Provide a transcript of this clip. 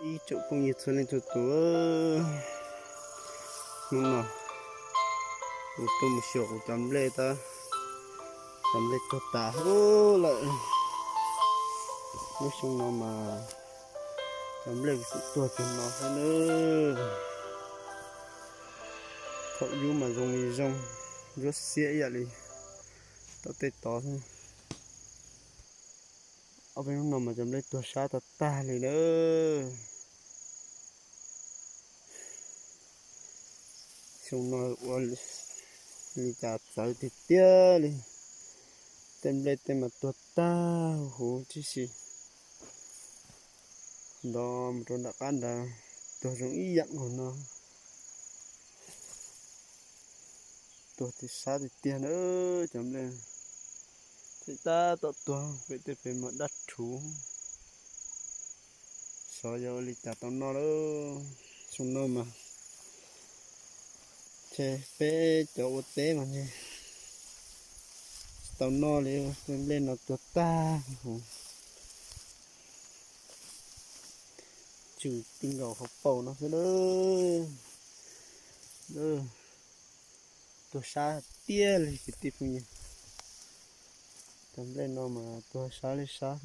Ib tsoom phooj ywg txhua leej txhua tus, hnub no kuv tuaj mus xyuas kuv cov nplej tab, cov nplej tuag tas lawm. Lub xyoo no mas cov nplej kuv xum tuag tag no xwb na. Thaum yub mas zoo li zoo, ntsuab xiab ib yam li tom tej tod xwb. Ob peb hnub no mas cov nplej tuag sab tag tag li na. Xyoo no ua li cas txawv tiag tiag li. Tej nplej tej mas tuag tag huv tib si. Nto mus rau nram qab nrad tuag zoo ib yam nkaus no. Tuag tiag sab tiag tiag na cov nplej. Tseem tab tom tuag pem tej pem mas daj rhuv. Xyov yog ua li cas tau noj lawm. Xyoo no mas ces peb cov ua teb mas tsis tau noj li, tej nplej no tuag tag huv. Tswm ti nkaus hauv paus no xwb na. Tuag sab tiag li kwv tij phooj ywg. Cov nplej no mas tuag sab li sab.